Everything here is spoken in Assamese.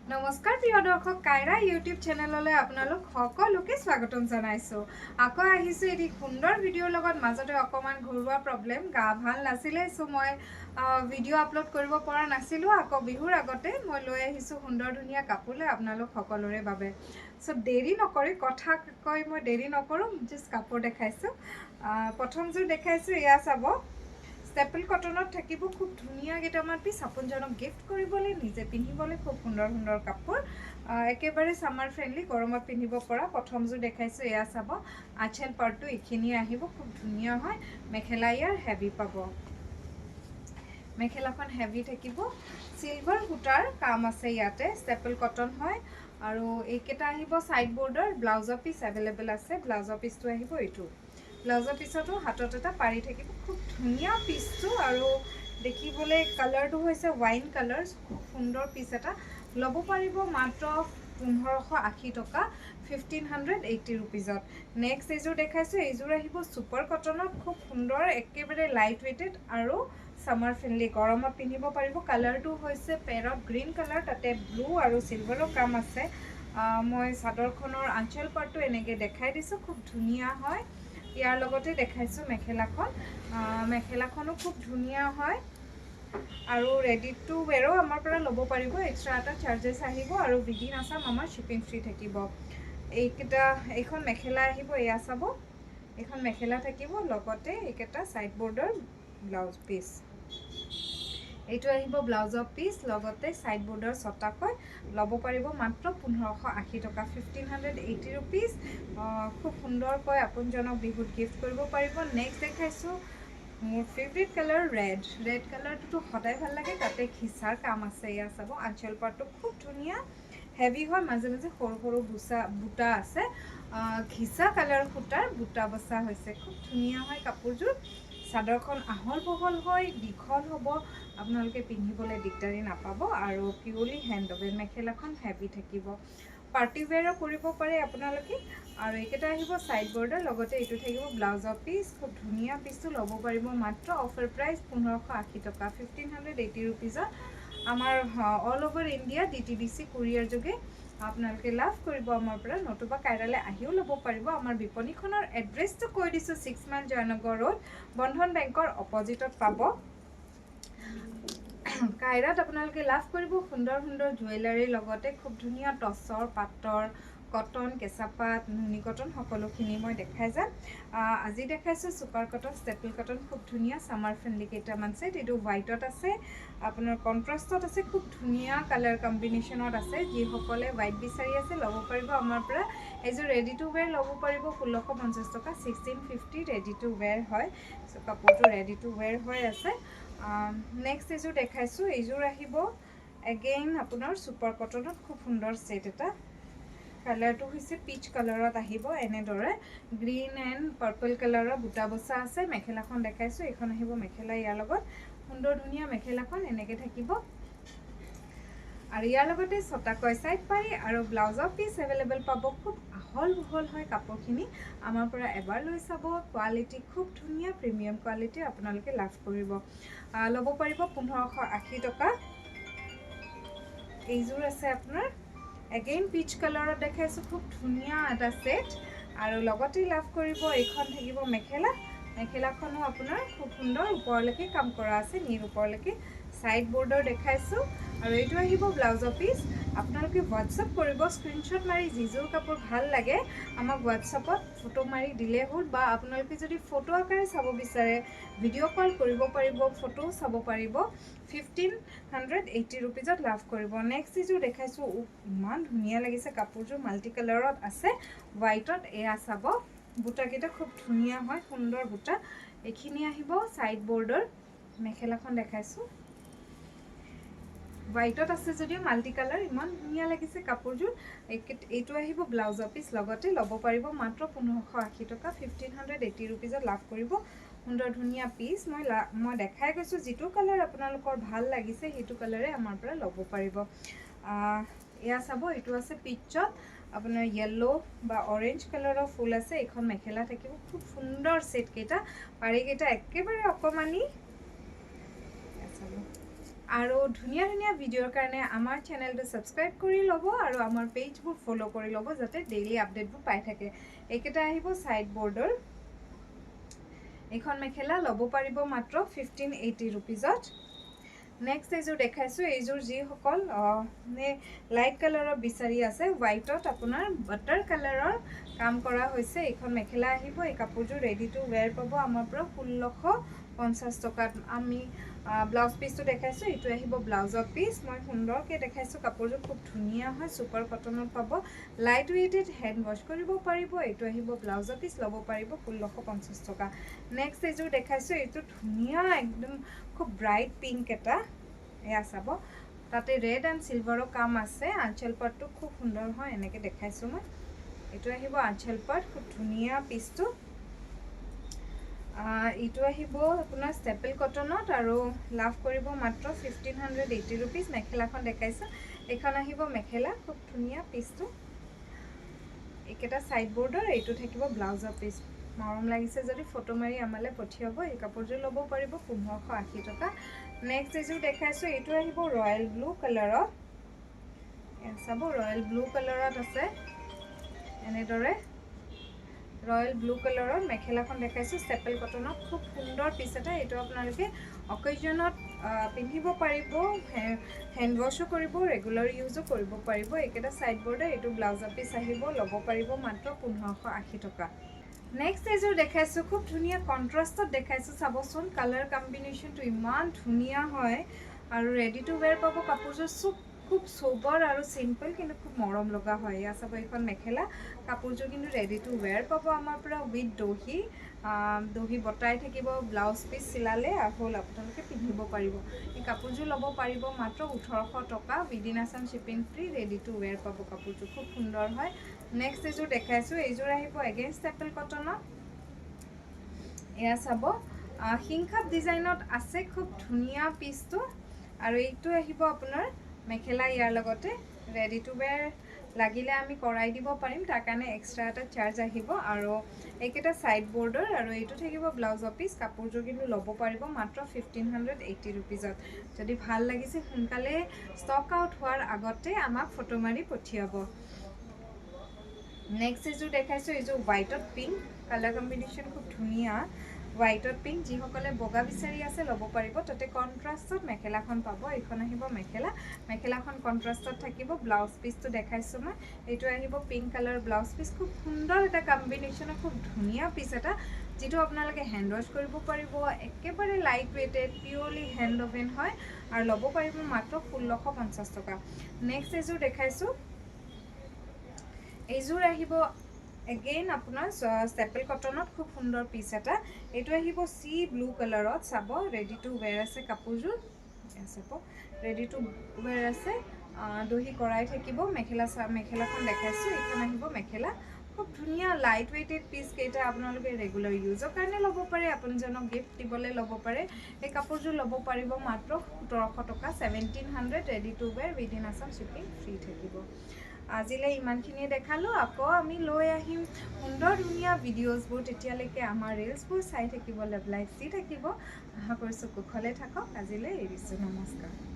নমস্কাৰ প্ৰিয় দৰ্শক, কাইৰা ইউটিউব চেনেললৈ আপোনালোক সকলোকে স্বাগতম জনাইছোঁ। আকৌ আহিছোঁ এটি সুন্দৰ ভিডিঅ'ৰ লগত। মাজতে অকণমান ঘৰুৱা প্ৰব্লেম, গা ভাল নাছিলে, চ' মই ভিডিঅ' আপলোড কৰিব পৰা নাছিলোঁ। আকৌ বিহুৰ আগতে মই লৈ আহিছোঁ সুন্দৰ ধুনীয়া কাপোৰলৈ আপোনালোক সকলোৰে বাবে। চ' দেৰি নকৰি, কথা কৈ মই দেৰি নকৰোঁ, জাষ্ট কাপোৰ দেখাইছোঁ। প্ৰথমযোৰ দেখাইছোঁ, এয়া চাব, ষ্টেপল কটনত থাকিব। খুব ধুনীয়া কেইটামান পিচ, আপোনজনক গিফ্ট কৰিবলৈ, নিজে পিন্ধিবলৈ খুব সুন্দৰ সুন্দৰ কাপোৰ, একেবাৰে ছামাৰ ফ্ৰেণ্ডলি, গৰমত পিন্ধিব পৰা। প্ৰথমযোৰ দেখাইছোঁ, এয়া চাব, আঁচল পাৰ্টটো এইখিনি আহিব, খুব ধুনীয়া হয়। মেখেলা ইয়াৰ হেভি পাব, মেখেলাখন হেভি থাকিব, চিলভাৰ সূতাৰ কাম আছে ইয়াতে। ষ্টেপল কটন হয় আৰু এইকেইটা আহিব ছাইড বৰ্ডাৰ। ব্লাউজৰ পিচ এভেইলেবল আছে। ব্লাউজৰ পিচটো আহিব এইটো। ব্লাউজৰ পিছতো হাতত এটা পাৰি থাকিব। খুব ধুনীয়া পিচটো আৰু দেখিবলৈ কালাৰটো হৈছে ৱাইন কালাৰ। খুব সুন্দৰ পিচ এটা, ল'ব পাৰিব মাত্ৰ 1580 টকা, 1580 ৰুপিজত। নেক্সট এইযোৰ দেখাইছোঁ। এইযোৰ আহিব ছুপাৰ কটনত, খুব সুন্দৰ, একেবাৰে লাইট ৱেইটেড আৰু ছামাৰ ফ্ৰেণ্ডলি, গৰমত পিন্ধিব পাৰিব। কালাৰটো হৈছে পেৰট গ্ৰীণ কালাৰ, তাতে ব্লু আৰু চিলভাৰৰ কাম আছে। মই চাদৰখনৰ আঁচল পাৰ্টটো এনেকৈ দেখাই দিছোঁ, খুব ধুনীয়া হয়। ইয়াৰ লগতে দেখাইছোঁ মেখেলাখন। মেখেলাখনো খুব ধুনীয়া হয় আৰু ৰেডি টু ৱেৰো আমাৰ পৰা ল'ব পাৰিব, এক্সট্ৰা এটা চাৰ্জেছ আহিব আৰু উইদিন আছাম আমাৰ শ্বিপিং ফ্ৰী থাকিব। এইকেইটা, এইখন মেখেলা আহিব, এয়া চাব, এইখন মেখেলা থাকিব, লগতে এইকেইটা ছাইড বৰ্ডাৰ ব্লাউজ পিচ। এইটো আহিব ব্লাউজৰ পিচ, লগতে ছাইড বৰ্ডাৰ ছটাকৈ। ল'ব পাৰিব মাত্ৰ 1580 টকা, 1580 ৰুপিজ। খুব সুন্দৰকৈ আপোনজনক বিহুত গিফ্ট কৰিব পাৰিব। নেক্সট দেখাইছোঁ মোৰ ফেভৰেট কালাৰ ৰেড। ৰেড কালাৰটোতো সদায় ভাল লাগে, তাতে খিচাৰ কাম আছে। এয়া চাব, আঁচল পাটটো খুব ধুনীয়া, হেভি হয়, মাজে মাজে সৰু সৰু বুটা আছে। ঘিচা কালাৰ সূতাৰ বুটা বচা হৈছে। খুব ধুনীয়া হয় কাপোৰযোৰ। চাদৰখন আহল বহল হয়, দীঘল হ'ব, আপোনালোকে পিন্ধিবলৈ দিগদাৰী নাপাব আৰু পিয়'ৰলি হেণ্ড অভেন। মেখেলাখন হেভি থাকিব, পাৰ্টি ৱেৰো কৰিব পাৰে আপোনালোকে। আৰু এইকেইটা আহিব ছাইড বৰ্ডাৰ, লগতে এইটো থাকিব ব্লাউজৰ পিচ। খুব ধুনীয়া পিচটো, ল'ব পাৰিব মাত্ৰ অফাৰ প্ৰাইচ 1580 টকা, 1580 ৰুপিজত। আমাৰ all over India DTDC courier যোগে আপোনালোকে লাভ কৰিব আমাৰ পৰা, নতুবা কাইৰালৈ আহিও ল'ব পাৰিব। আমাৰ বিপণীখনৰ এড্ৰেছটো কৈ দিছোঁ, 6 মাইল জয়নগৰ ৰোড, বন্ধন বেংকৰ অপজিটত পাব। কাইৰাত আপোনালোকে লাভ কৰিব সুন্দৰ সুন্দৰ জুৱেলাৰীৰ লগতে খুব ধুনীয়া টচৰ, পাটৰ, কটন, কেঁচা পাট, নুনি কটন সকলোখিনি মই দেখাই যাম। আজি দেখাইছোঁ ছুপাৰ কটন, ষ্টেপল কটন, খুব ধুনীয়া ছামাৰ ফ্ৰেণ্ডলি কেইটামান ছেট। এইটো হোৱাইটত আছে, আপোনাৰ কণ্ট্ৰাষ্টত আছে, খুব ধুনীয়া কালাৰ কম্বিনেশ্যনত আছে। যিসকলে হোৱাইট বিচাৰি আছে, ল'ব পাৰিব আমাৰ পৰা। এইযোৰ ৰেডি টু ৱেৰ ল'ব পাৰিব 1650 টকা, 1650, ৰেডি টু ৱেৰ হয়। চ' কাপোৰটো ৰেডি টু ৱেৰ হৈ আছে। নেক্সট এইযোৰ দেখাইছোঁ। এইযোৰ আহিব এগেইন আপোনাৰ ছুপাৰ কটনত, খুব সুন্দৰ ছেট এটা। কালাৰটো হৈছে পিচ কালাৰত আহিব এনেদৰে, গ্ৰীণ এণ্ড পাৰ্পল কালাৰৰ বুটা বচা আছে। মেখেলাখন দেখাইছোঁ, এইখন আহিব মেখেলা ইয়াৰ লগত। সুন্দৰ ধুনীয়া মেখেলাখন এনেকৈ থাকিব আৰু ইয়াৰ লগতে ছটাকৈ ছাইড পাৰি আৰু ব্লাউজৰ পিচ এভেইলেবল পাব। খুব আহল বহল হয় কাপোৰখিনি। আমাৰ পৰা এবাৰ লৈ চাব, কোৱালিটি খুব ধুনীয়া, প্ৰিমিয়াম কোৱালিটি আপোনালোকে লাভ কৰিব। ল'ব পাৰিব 1580 টকা। এইযোৰ আছে আপোনাৰ এগেইন পিচ কালাৰত দেখাইছোঁ, খুব ধুনীয়া এটা ছেট আৰু লগতে লাভ কৰিব এইখন থাকিব মেখেলা। মেখেলাখনো আপোনাৰ খুব সুন্দৰ, ওপৰলৈকে কাম কৰা আছে, নীৰ ওপৰলৈকে। ছাইড বৰ্ডাৰ দেখাইছোঁ আৰু এইটো আহিব ব্লাউজৰ পিচ। আপোনালোকে হোৱাটছআপ কৰিব, স্ক্ৰীনশ্বট মাৰি যিযোৰ কাপোৰ ভাল লাগে আমাক হোৱাটছআপত ফটো মাৰি দিলেই হ'ল বা আপোনালোকে যদি ফটো আকাৰে চাব বিচাৰে, ভিডিঅ' কল কৰিব পাৰিব, ফটোও চাব পাৰিব। 1580 ৰুপিজত লাভ কৰিব। নেক্সট যিযোৰ দেখাইছোঁ, ইমান ধুনীয়া লাগিছে কাপোৰযোৰ, মাল্টি কালাৰত আছে, হোৱাইটত। এয়া চাব, বুটাকেইটা খুব ধুনীয়া হয়, সুন্দৰ বুটা। এইখিনি আহিব ছাইড বৰ্ডাৰ। মেখেলাখন দেখাইছোঁ, হোৱাইটত আছে যদিও মাল্টি কালাৰ, ইমান ধুনীয়া লাগিছে কাপোৰযোৰ। এইটো আহিব ব্লাউজৰ পিচ লগতে। ল'ব পাৰিব মাত্ৰ 1580 টকা, 1580 ৰুপিজত লাভ কৰিব সুন্দৰ ধুনীয়া পিচ। মই দেখাই গৈছোঁ, যিটো কালাৰ আপোনালোকৰ ভাল লাগিছে সেইটো কালাৰে আমাৰ পৰা ল'ব পাৰিব। এয়া চাব, এইটো আছে পিচত, আপোনাৰ য়েল্ল' বা অৰেঞ্জ কালাৰৰ ফুল আছে। এইখন মেখেলা থাকিব। খুব সুন্দৰ ছেটকেইটা, পাৰিকেইটা একেবাৰে অকণমানি। এয়া চাব। আৰু ধুনীয়া ধুনীয়া ভিডিঅ'ৰ কাৰণে আমাৰ চেনেলটো ছাবস্ক্ৰাইব কৰি ল'ব আৰু আমাৰ পেজবোৰ ফ'ল' কৰি ল'ব, যাতে ডেইলি আপডেটবোৰ পাই থাকে। এইকেইটা আহিব ছাইড বৰ্ডাৰ। এইখন মেখেলা ল'ব পাৰিব মাত্ৰ 1580 ৰুপিজত। নেক্সট এইযোৰ দেখাইছোঁ। এইযোৰ যিসকল লাইট কালাৰৰ বিচাৰি আছে, হোৱাইটত আপোনাৰ বাটাৰ কালাৰৰ কাম কৰা হৈছে, এইখন মেখেলা আহিব। এই কাপোৰযোৰ ৰেডি টু ৱেৰ পাব আমাৰ পৰা 1650 টকাত। আমি ব্লাউজ পিচটো দেখাইছোঁ। এইটো আহিব ব্লাউজৰ পিচ। মই সুন্দৰকৈ দেখাইছোঁ। কাপোৰযোৰ খুব ধুনীয়া হয়, ছুপাৰ কটনত পাব, লাইট ৱেইটেড, হেণ্ড ৱাছ কৰিব পাৰিব। এইটো আহিব ব্লাউজৰ পিচ, ল'ব পাৰিব 1650 টকা। নেক্সট এইযোৰ দেখাইছোঁ। এইটো ধুনীয়া একদম খুব ব্ৰাইট পিংক এটা। এয়া চাব, তাতে ৰেড এণ্ড চিলভাৰৰ কাম আছে। আঞ্চল পাটটো খুব সুন্দৰ হয়, এনেকৈ দেখাইছোঁ মই। এইটো আহিব আঞ্চল পাট, খুব ধুনীয়া পিচটো। এইটো আহিব আপোনাৰ ষ্টেপল কটনত আৰু লাভ কৰিব মাত্ৰ 1580 ৰুপিজ। মেখেলাখন দেখাইছোঁ। এইখন আহিব মেখেলা, খুব ধুনীয়া পিচটো। এইকেইটা ছাইড বৰ্ডাৰ, এইটো থাকিব ব্লাউজৰ পিচ। মৰম লাগিছে যদি ফটো মাৰি আমালৈ পঠিয়াব। এই কাপোৰযোৰ ল'ব পাৰিব 1580 টকা। নেক্সট এইযোৰ দেখাইছোঁ। এইটো আহিব ৰয়েল ব্লু কালাৰত। চাব, ৰয়েল ব্লু কালাৰত আছে এনেদৰে। ৰয়েল ব্লু কালাৰৰ মেখেলাখন দেখাইছোঁ, ষ্টেপল কটনত, খুব সুন্দৰ পিচ এটা। এইটো আপোনালোকে অকেজনত পিন্ধিব পাৰিব, হেণ্ড ৱাছো কৰিব, ৰেগুলাৰ ইউজো কৰিব পাৰিব। এইকেইটা ছাইড বৰ্ডাৰ, এইটো ব্লাউজৰ পিচ আহিব। ল'ব পাৰিব মাত্ৰ 1580 টকা। নেক্সট এইযোৰ দেখাইছোঁ। খুব ধুনীয়া কণ্ট্ৰাষ্টত দেখাইছোঁ। চাবচোন, কালাৰ কম্বিনেশ্যনটো ইমান ধুনীয়া হয় আৰু ৰেডি টু ৱেৰ পাব। কাপোৰযোৰ চুপ খুব চ'বাৰ আৰু চিম্পল, কিন্তু খুব মৰম লগা হয়। এয়া চাব, এইখন মেখেলা। কাপোৰযোৰ কিন্তু ৰেডি টু ৱেৰ পাব আমাৰ পৰা উইথ দহি। দহি বতাই থাকিব, ব্লাউজ পিচ চিলালে হ'ল, আপোনালোকে পিন্ধিব পাৰিব। এই কাপোৰযোৰ ল'ব পাৰিব মাত্ৰ 1800 টকা, within Assam shipping free, ready to wear পাব। কাপোৰযোৰ খুব সুন্দৰ হয়। নেক্সট এইযোৰ দেখাইছোঁ। এইযোৰ আহিব এগেইন ষ্টেপল কটনত। এয়া চাব, সিংখাপ ডিজাইনত আছে, খুব ধুনীয়া পিচটো। আৰু এইটো আহিব আপোনাৰ মেখেলা ইয়াৰ লগতে। ৰেডি টু ৱেৰ লাগিলে আমি কৰাই দিব পাৰিম, তাৰ কাৰণে এক্সট্ৰা এটা চাৰ্জ আহিব। আৰু এইকেইটা ছাইড বৰ্ডাৰ আৰু এইটো থাকিব ব্লাউজৰ পিচ। কাপোৰযোৰ কিন্তু ল'ব পাৰিব মাত্ৰ 1580 ৰুপিজত। যদি ভাল লাগিছে, সোনকালে ষ্টক আউট হোৱাৰ আগতে আমাক ফটো মাৰি পঠিয়াব। নেক্সট এইযোৰ দেখাইছোঁ। এইযোৰ হোৱাইটত পিংক কালাৰ কম্বিনেশ্যন, খুব ধুনীয়া হোৱাইটত পিংক। যিসকলে বগা বিচাৰি আছে, ল'ব পাৰিব। তাতে কণ্ট্ৰাষ্টত মেখেলাখন পাব। এইখন আহিব মেখেলা। মেখেলাখন কণ্ট্ৰাষ্টত থাকিব। ব্লাউজ পিচটো দেখাইছোঁ মই। এইটো আহিব পিংক কালাৰ ব্লাউজ পিচ। খুব সুন্দৰ এটা কম্বিনেশ্যনৰ খুব ধুনীয়া পিচ এটা, যিটো আপোনালোকে হেণ্ড ৱাছ কৰিব পাৰিব। একেবাৰে লাইট ৱেইটেড, পিয়'ৰলি হেণ্ড অভেন হয় আৰু ল'ব পাৰিব মাত্ৰ 1650 টকা। নেক্সট এইযোৰ দেখাইছোঁ। এইযোৰ আহিব এগেইন আপোনাৰ ষ্টেপল কটনত, খুব সুন্দৰ পিচ এটা। এইটো আহিব চি ব্লু কালাৰত। চাব, ৰেডি টু ৱেৰ আছে কাপোৰযোৰ। চাব, ৰেডি টু ৱেৰ আছে, দহি কৰাই থাকিব। মেখেলাখন দেখাইছোঁ। এইখন আহিব মেখেলা। খুব ধুনীয়া লাইট ৱেইটেড পিচ কেইটা আপোনালোকে ৰেগুলাৰ ইউজৰ কাৰণে ল'ব পাৰে, আপুনিজনক গিফ্ট দিবলৈ ল'ব পাৰে। এই কাপোৰযোৰ ল'ব পাৰিব মাত্ৰ 1700 টকা, 1700, ready to wear, within Assam shipping free থাকিব। আজিলৈ ইমানখিনিয়ে দেখালোঁ। আকৌ আমি লৈ আহিম সুন্দৰ ধুনীয়া ভিডিঅ'জবোৰ। তেতিয়ালৈকে আমাৰ ৰিলছবোৰ চাই থাকিব, লাভ লাইক দি থাকিব। আশা কৰিছোঁ কুশলে থাকক। আজিলৈ এৰিছোঁ, নমস্কাৰ।